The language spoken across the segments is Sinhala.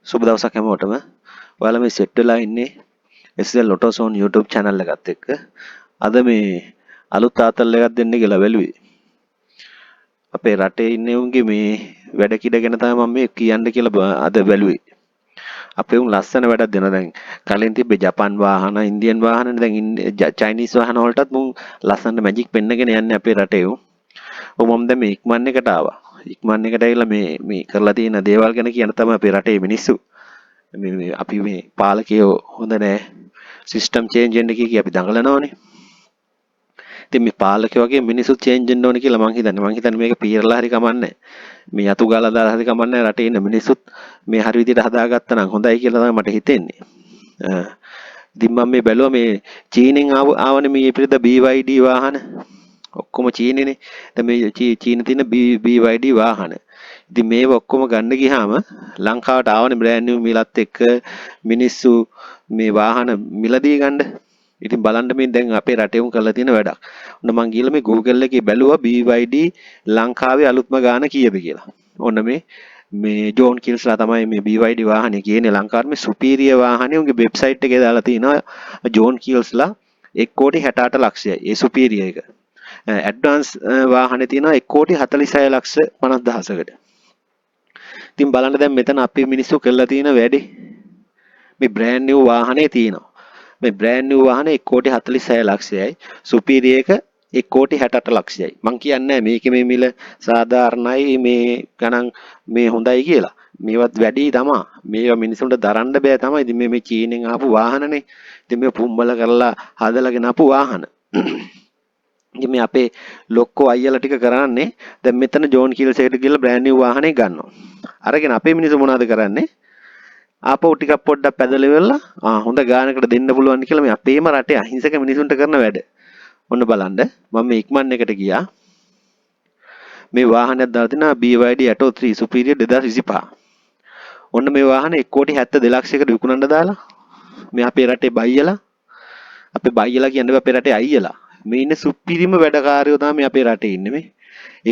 සුබ දවසක් හැමෝටම. ඔයාලා මේ සෙට් වෙලා ඉන්නේ SL Autozone YouTube channel එකත් එක්ක. අද මේ අලුත් ආතල් එකක් දෙන්න කියලා බැලුවේ. අපේ රටේ ඉන්න උන්ගේ මේ වැඩ කිඩ ගැන තමයි මම මේ කියන්න කියලා අද බැලුවේ. අපේ උන් ලස්සන වැඩක් දෙනවා දැන්. කලින් තිබ්බේ ජපන් වාහන, ඉන්දියන් වාහනනේ. දැන් ඉන්නේ චයිනීස් වාහන වලටත් මුන් ලස්සන මැජික් පෙන්නගෙන යන්නේ අපේ රටේ උන්. ඔව්, මම දැන් මේ ඉක්මන් එකට ආවා. ඉක්මන් එකට ඇවිල්ලා මේ මේ කරලා තියෙන දේවල් ගැන කියන තමයි අපේ රටේ මිනිස්සු. මේ මේ අපි මේ පාලකයෝ හොඳ නෑ. සිස්ටම් චේන්ජ් වෙන්න කිය කී අපි දඟලනවනේ. ඉතින් මේ පාලකයෝ වගේ මිනිස්සු චේන්ජ් වෙන්න ඕනේ කියලා මං හිතන්නේ. මං හිතන්නේ මේක පීරලා හරි කමන්නේ. මේ යතු ගාලා දාලා හරි කමන්නේ, රටේ ඉන්න මිනිස්සුත් මේ හරි විදිහට හදාගත්තා නම් හොඳයි කියලා තමයි මට හිතෙන්නේ. ඉතින් මම මේ බැලුවා, මේ චීනෙන් ආවනේ මේ ඉපිරිද BYD වාහන. ඔක්කොම චීනෙනේ. දැන් මේ චීන තියෙන BYD වාහන. ඉතින් මේව ඔක්කොම ගන්න ගියාම ලංකාවට ආවනේ බ්‍රෑන්ඩ් නිව් මිලත් එක්ක මිනිස්සු මේ වාහන මිලදී ගන්න. ඉතින් බලන්න මේ දැන් අපේ රටේ උන් කරලා තියෙන වැඩක්. ඔන්න මං ගිහලා මේ Google එකේ බැලුවා BYD ලංකාවේ අලුත්ම ගාන කීයද කියලා. ඔන්න මේ මේ ජෝන් කිල්ස්ලා තමයි මේ BYD වාහනේ කියන්නේ ලංකාවේ. මේ සුපීරියර් වාහනේ උන්ගේ වෙබ්සයිට් එකේ දාලා තිනවා ජෝන් කිල්ස්ලා 1 කෝටි 68 ලක්ෂයයි. ඒ සුපීරියර් එක. ඇඩ්වාන්ස් වාහනේ තියෙනවා 1 කෝටි 46 ලක්ෂ 50 දහසකට. ඉතින් බලන්න දැන් මෙතන අපේ මිනිස්සු කරලා තියෙන වැඩේ. මේ බ්‍රෑන්ඩ් නිව් වාහනේ තියෙනවා. මේ බ්‍රෑන්ඩ් නිව් වාහනේ 1 කෝටි 46 ලක්ෂයයි. සුපීරියර් එක 1 කෝටි 68 ලක්ෂයයි. මං කියන්නේ මේකේ මේ මිල සාධාරණයි, මේ ගණන් මේ හොඳයි කියලා. මේවත් වැඩි තමා. මේවා මිනිසුන්ට දරන්න බෑ තමයි. ඉතින් මේ මේ චීනෙන් ආපු වාහනනේ. ඉතින් මේ පුම්බල කරලා හදලාගෙන ආපු වාහන. ඉතින් මේ අපේ ලොක්කෝ අයියලා ටික කරන්නේ දැන් මෙතන ජෝන් කීල්ස් එකට ගිහලා බ්‍රෑන්ඩ් නිව් වාහනේ ගන්නවා. අරගෙන අපේ මිනිස්සු මොනවද කරන්නේ? ආපහු ටිකක් පොඩ්ඩක් පැදලා ඉවරලා ආ හොඳ ගානකට දෙන්න පුළුවන් කියලා මේ අපේම රටේ අහිංසක මිනිසුන්ට කරන වැඩ. ඔන්න බලන්න, මම මේ ඉක්මන් එකට ගියා. මේ වාහනයක් දාලා තිනවා BYD Atto 3 Superior 2025. ඔන්න මේ වාහනේ 1 කෝටි 72 ලක්ෂයකට විකුණන්න දාලා මේ අපේ රටේ බයියලා, අපේ බයියලා කියන්නේ අපේ රටේ අයියලා. මේ ඉන්න සුපිරිම වැඩකාරයෝ තමයි මේ අපේ රටේ ඉන්නේ. මේ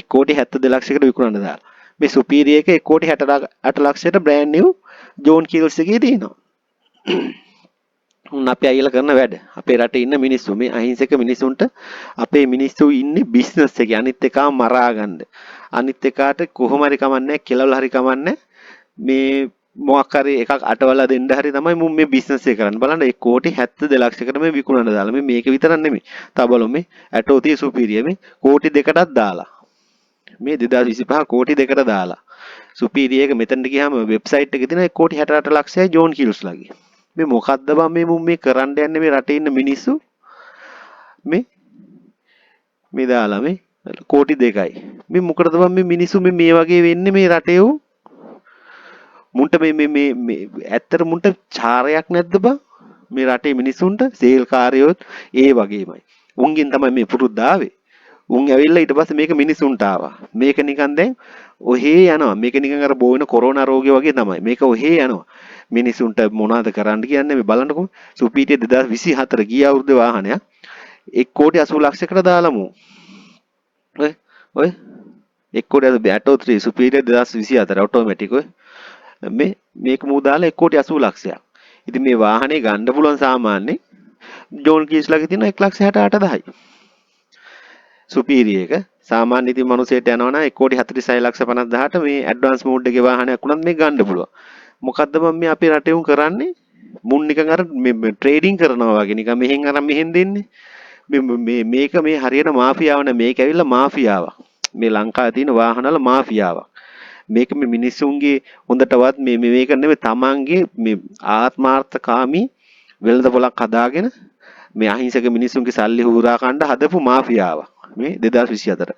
1 කෝටි 72 ලක්ෂයකට විකුණන්න දාලා. මේ සුපීරියර් එක 1 කෝටි 68 ලක්ෂයට බ්‍රෑන්ඩ් නිව් ජෝන් කීල්ස් එකේ තියෙනවා. උන් අපේ අයියලා කරන වැඩ. අපේ රටේ ඉන්න මිනිස්සු, මේ අහිංසක මිනිසුන්ට, අපේ මිනිස්සු ඉන්නේ බිස්නස් එකේ අනිත් එකා මරා ගන්න. අනිත් එකාට කොහොම හරි කමන්නේ, කෙලවල හරි කමන්නේ, මේ මොකක් හරි එකක් අටවලා දෙන්න හරි තමයි මුන් මේ බිස්නස් එක කරන්නේ. බලන්න, 1 කෝටි 72 ලක්ෂයකට මේ විකුණන්න දාලා. මේ මේක විතරක් නෙමෙයි. තව බලමු, මේ ඇටෝ 3 සුපීරියර් මේ කෝටි 2කටත් දාලා. මේ 2025 කෝටි 2කට දාලා. සුපීරියර් එක මෙතනට ගියාම වෙබ්සයිට් එකේ තියෙන 1 කෝටි 68 ලක්ෂයයි ජෝන් කිල්ස් ලගේ. මේ මොකද්ද බං මේ මුන් මේ කරන්න යන්නේ මේ රටේ ඉන්න මිනිස්සු? මේ මේ දාලා මේ කෝටි 2යි. මේ මොකටද බං මේ මිනිස්සු මේ මේ වගේ වෙන්නේ මේ රටේ උන්? මුන්ට මේ මේ මේ මේ ඇත්තට මුන්ට චාරයක් නැද්ද බං? මේ රටේ මිනිස්සුන්ට සේල් කාරයෝත් ඒ වගේමයි. උන්ගෙන් තමයි මේ පුරුද්ද ආවේ. උන් ඇවිල්ලා ඊට පස්සේ මේක මිනිසුන්ට ආවා. මේක නිකන් දැන් ඔහේ යනවා. මේක නිකන් අර බෝ වෙන කොරෝනා රෝගය වගේ තමයි. මේක ඔහේ යනවා. මිනිසුන්ට මොනවද කරන්න කියන්නේ? මේ බලන්නකෝ. සුපීරියර් 2024 ගිය අවුරුද්දේ වාහනයක් 1 කෝටි 80 ලක්ෂයකට දාලමු. ඔය ඔය 1 කෝටි 80, ඇටෝ 3 සුපීරියර් 2024 ඔටෝමැටික්. ඔය මේ මේක මූ දාලා 1 කෝටි 80 ලක්ෂයක්. ඉතින් මේ වාහනේ ගන්න පුළුවන් සාමාන්‍යයෙන් ජෝන් කීස් ළඟ තියෙන 1,68,000යි. සුපීරියර් එක සාමාන්‍ය ඉතින් මනුස්සයට යනවා නම් 1 කෝටි 46 ලක්ෂ 50,000ට මේ ඇඩ්වාන්ස් මෝඩ් එකේ වාහනයක් වුණත් මේ ගන්න පුළුවන්. මොකද්ද මම මේ අපේ රටේ උන් කරන්නේ? මුන් නිකන් අර මේ ට්‍රේඩින් කරනවා වගේ නිකන් මෙහෙන් අරන් මෙහෙන් දෙන්නේ. මේ මේ මේක මේ හරියට මාෆියාව නේ. මේක ඇවිල්ලා මාෆියාවක්. මේ ලංකාවේ තියෙන වාහන වල මාෆියාවක්. මේක මේ මිනිස්සුන්ගේ හොඳටවත් මේ මේක නෙමෙයි, තමන්ගේ මේ ආත්මාර්ථකාමී වෙළඳපොළක් හදාගෙන මේ අහිංසක මිනිස්සුන්ගේ සල්ලි හූරා කන්න හදපු මාෆියාවක්. මේ 2024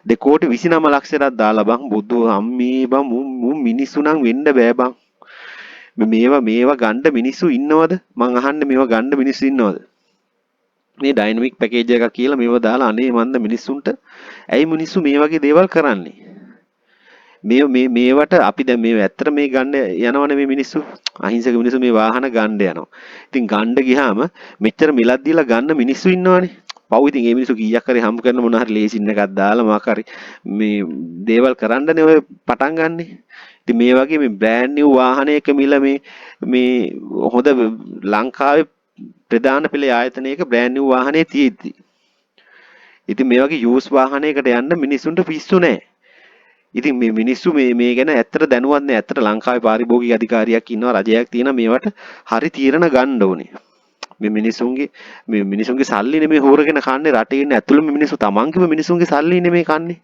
2 කෝටි 29 ලක්ෂයටත් දාලා බං. බුදු අම්මේ බං, මුන් මිනිස්සු නම් වෙන්න බෑ බං. මේවා මේවා ගන්න මිනිස්සු ඉන්නවද මං අහන්නේ? මේවා ගන්න මිනිස්සු ඉන්නවද? මේ ඩයිනමික් පැකේජ් එකක් කියලා මේවා දාලා, අනේ මන්ද මිනිස්සුන්ට, ඇයි මිනිස්සු මේ වගේ දේවල් කරන්නේ? මේ මේ මේවට අපි දැන් මේ ඇත්තට මේ ගන්න යනවනේ මේ මිනිස්සු, අහිංසක මිනිස්සු මේ වාහන ගන්න යනවා. ඉතින් ගන්න ගියාම මෙච්චර මිලක් දීලා ගන්න මිනිස්සු ඉන්නවනේ. පව් ඉතින් මේ මිනිස්සු කීයක් හරි හම්බ කරන මොන හරි ලේසින් එකක් දාලා මොකක් හරි මේ දේවල් කරන්නනේ ඔය පටන් ගන්නෙ. ඉතින් මේ වගේ මේ බ්‍රෑන්ඩ් නිව් වාහනයක මිල මේ මේ හොඳ ලංකාවේ ප්‍රධාන පෙළේ ආයතනයක බ්‍රෑන්ඩ් නිව් වාහනේ තියෙද්දි, ඉතින් මේ වගේ යූස් වාහනයකට යන්න මිනිස්සුන්ට පිස්සු නෑ. ඉතින් මේ මිනිස්සු මේ මේ ගැන ඇත්තට දැනුවත් නෑ. ඇත්තට ලංකාවේ පාරිභෝගික අධිකාරියක් ඉන්නවා, රජයක් තියෙනවා. මේවට හරි තීරණ ගන්න ඕනේ. මේ මිනිසුන්ගේ සල්ලි නෙමෙයි හොරගෙන කන්නේ. රටේ ඉන්න ඇතුළෙම මිනිස්සු, තමන්ගේම මිනිසුන්ගේ සල්ලි නෙමෙයි කන්නේ.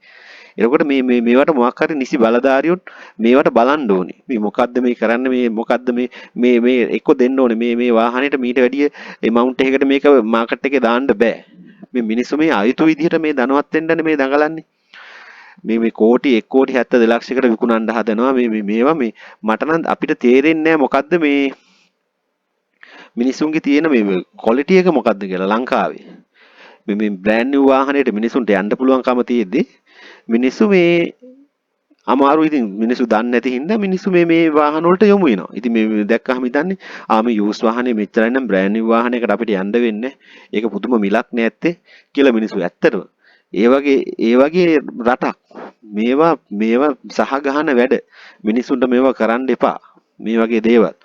එතකොට මේ මේ මේවට මොකක් හරි නිසි බලධාරියොත් මේවට බලන්න ඕනේ. මේ මොකද්ද මේ කරන්නේ? මේ මොකද්ද මේ මේ මේ එක්ක දෙන්න ඕනේ. මේ මේ වාහනේට මීට වැඩිය ඇමවුන්ට් එකකට මේක මාකට් එකේ දාන්න බෑ. මේ මිනිස්සු මේ අයුතු විදිහට මේ ධනවත් වෙන්නනේ මේ දඟලන්නේ. මේ මේ කෝටි 1 කෝටි 72 ලක්ෂයකට විකුණන්න හදනවා. මේ මේ මේවා මේ මට නම් අපිට තේරෙන්නේ නෑ මොකද්ද මේ මිනිස්සුන්ගේ තියෙන මේ ක්වොලිටි එක මොකද්ද කියලා ලංකාවේ. මේ මේ බ්‍රෑන්ඩ් නිව් වාහනයට මිනිසුන්ට යන්න පුළුවන්කම තියෙද්දි මිනිස්සු මේ අමාරු. ඉතින් මිනිස්සු දන්නේ නැති හින්දා මිනිස්සු මේ මේ වාහන වලට යොමු වෙනවා. ඉතින් මේ දැක්කහම හිතන්නේ, ආ, මේ යූස් වාහනේ මෙච්චරයි නම් බ්‍රෑන්ඩ් නිව් වාහනයකට අපිට යන්න වෙන්නේ. ඒක පුදුම මිලක් නේ ඇත්තේ කියලා මිනිස්සු ඇත්තටම ඒ වගේ රටක්. මේවා මේවා සහ ගහන වැඩ. මිනිස්සුන්ට මේවා කරන්න එපා. මේ වගේ දේවල්.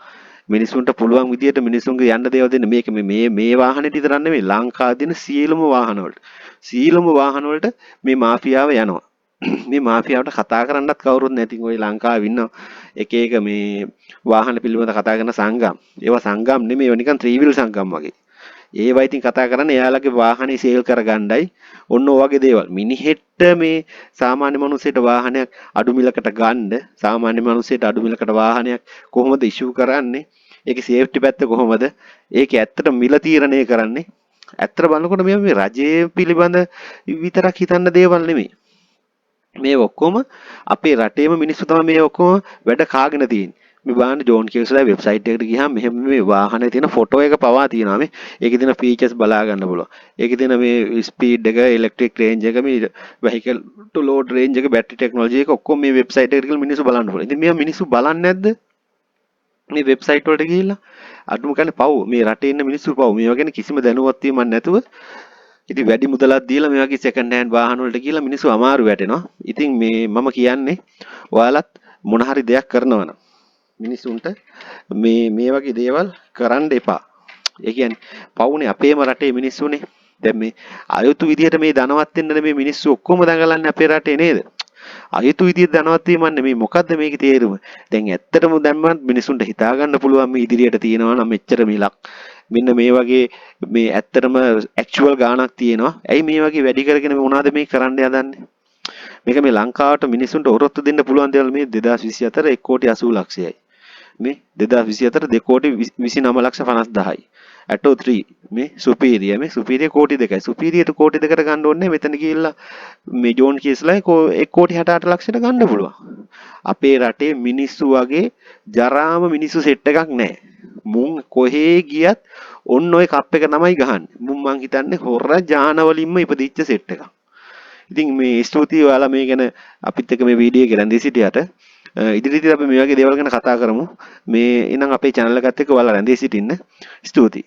මිනිස්සුන්ට පුළුවන් විදියට මිනිස්සුන්ගේ යන්න දේවල් දෙන්න. මේක මේ මේ මේ වාහනේට විතරක් නෙමෙයි, ලංකාවේ තියෙන සියලුම වාහන වලට. සියලුම වාහන වලට මේ මාෆියාව යනවා. මේ මාෆියාවට කතා කරන්නත් කවුරුත් නැති. ඔය ලංකාවේ ඉන්න එක එක මේ වාහන පිළිබඳ කතා කරන සංගම්. ඒවා සංගම් නෙමෙයි, ඒවා නිකන් ත්‍රිවිල් සංගම් වගේ. ඒවා ඉතින් කතා කරන්නේ එයාලගේ වාහනේ සේල් කරගන්නයි, ඔන්න ඔය වගේ දේවල්. මිනිහෙට්ට මේ සාමාන්‍ය මිනිස්සෙට වාහනයක් අඩු මිලකට ගන්න, සාමාන්‍ය මිනිස්සෙට අඩු මිලකට වාහනයක් කොහොමද ඉෂුව කරන්නේ? ඒකේ සේෆ්ටි පැත්ත කොහොමද? ඒකේ ඇත්තට මිල තීරණය කරන්නේ? ඇත්තට බලනකොට මේ මේ රජයේ පිළිබඳ විතරක් හිතන්න දේවල් නෙමෙයි. මේ ඔක්කොම අපේ රටේම මිනිස්සු තමයි මේ ඔක්කොම වැඩ කාගෙන තියෙන්නේ. මේ බලන්න, ජෝන් කීල්ස්ලා වෙබ්සයිට් එකට ගියාම මෙහෙම මේ වාහනේ තියෙන ෆොටෝ එක පවා තියෙනවා මේ. ඒකේ තියෙන ෆීචර්ස් බලා ගන්න පුළුවන්. ඒකේ තියෙන මේ ස්පීඩ් එක, ඉලෙක්ට්‍රික් රේන්ජ් එක, මේ වෙහිකල් ටු ලෝඩ් රේන්ජ් එක, බැටරි ටෙක්නොලොජි එක ඔක්කොම මේ වෙබ්සයිට් එකට ගිහලා මිනිස්සු බලන්න පුළුවන්. ඉතින් මේවා මිනිස්සු බලන්නේ නැද්ද? මේ වෙබ්සයිට් වලට ගිහිල්ලා අඩුම ගානේ පව් මේ රටේ ඉන්න මිනිස්සු පව් මේවා ගැන කිසිම දැනුවත් වීමක් නැතුව ඉතින් වැඩි මුදලක් දීලා මේ වගේ සෙකන්ඩ් හෑන්ඩ් වාහන වලට ගිහලා මිනිස්සු අමාරු වැටෙනවා. ඉතින් මේ මම කියන්නේ, ඔයාලත් මොන හරි දෙයක් කරනවා නම් මිනිසුන්ට මේ මේ වගේ දේවල් කරන්න එපා. ඒ කියන්නේ පවුනේ අපේම රටේ මිනිස්සුනේ. දැන් මේ අයුතු විදිහට මේ ධනවත් වෙන්න මේ මිනිස්සු ඔක්කොම දඟලන්නේ අපේ රටේ නේද? අයුතු විදිහට ධනවත් වීමක් නෙමෙයි. මොකද්ද මේකේ තේරුම? දැන් ඇත්තටම දැන් මිනිසුන්ට හිතා ගන්න පුළුවන් මේ ඉදිරියට තියෙනවා නම් මෙච්චර මිලක්. මෙන්න මේ වගේ මේ ඇත්තටම ඇක්චුවල් ගාණක් තියෙනවා. ඇයි මේ වගේ වැඩි කරගෙන මොනවද මේ කරන්න හදන්නේ? මේක මේ ලංකාවට මිනිසුන්ට ඔරොත්තු දෙන්න පුළුවන් දේවල්. මේ 2024 1 කෝටි 80 ලක්ෂයයි. මේ 2024 2 කෝටි 29 ලක්ෂ 50,000යි. ඇටෝ 3 මේ සුපීරියර්, මේ සුපීරියර් කෝටි 2යි. සුපීරියර් කෝටි 2කට ගන්න ඕනේ. මෙතන ගිහිල්ලා මේ ජෝන් කීල්ස්ලා 1 කෝටි 68 ලක්ෂයට ගන්න පුළුවන්. අපේ රටේ මිනිස්සු වගේ ජරාම මිනිස්සු සෙට් එකක් නැහැ. මුන් කොහේ ගියත් ඔන්න ඔය කප් එක තමයි ගහන්නේ. මුන් මං හිතන්නේ හොර ජාන වලින්ම ඉපදිච්ච සෙට් එකක්. ඉතින් මේ ස්තුතියි ඔයාලා මේ ගැන අපිත් එක්ක මේ වීඩියෝ එකේ රැඳී සිටියට. ඉදිරියේදී අපි මේ වගේ දේවල් ගැන කතා කරමු. මේ ඉතින් අපේ channel එකත් එක්ක ඔයාලා රැඳී සිටින්න. ස්තුතියි.